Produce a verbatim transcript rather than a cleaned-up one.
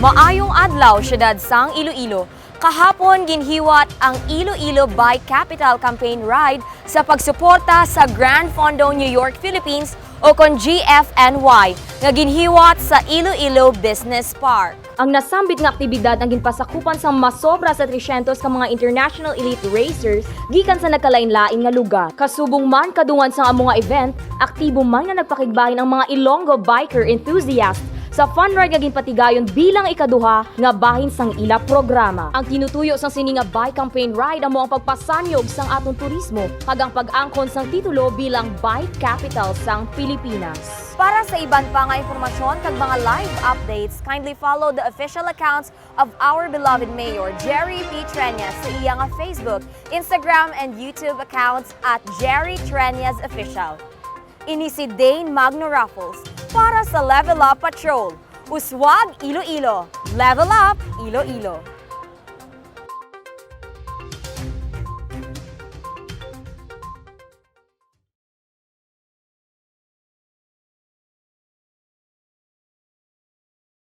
Maayong adlaw, siyudad sang Iloilo. Kahapon, ginhiwat ang Iloilo Bike Capital Campaign Ride sa pagsuporta sa Grand Fondo New York, Philippines, o kon G F N Y, nga ginhiwat sa Iloilo Business Park. Ang nasambit nga aktibidad ang ginpasakupan sang masobra sa tresyentos ka mga international elite racers gikan sa nagkalain-lain nga lugar. Kasubong man kadungan sang amo nga event, aktibo man nga nagpakigbahin ang mga Ilonggo biker enthusiasts sa fun ride nga ginpatigayon bilang ikaduha nga bahin sang ila programa. Ang tinutuyo sang sini nga bike campaign ride amo ang pagpasanyog sang aton turismo kag ang pag-angkon sang titulo bilang Bike Capital sang Pilipinas. Para sa iban pa nga impormasyon kag mga live updates, kindly follow the official accounts of our beloved Mayor, Jerry P. Treñas, sa iya nga Facebook, Instagram, and YouTube accounts at Jerry Treñas Official. Ini si Dane Magno Raffles para sa Level Up Patrol. Uswag Iloilo. Level Up Iloilo.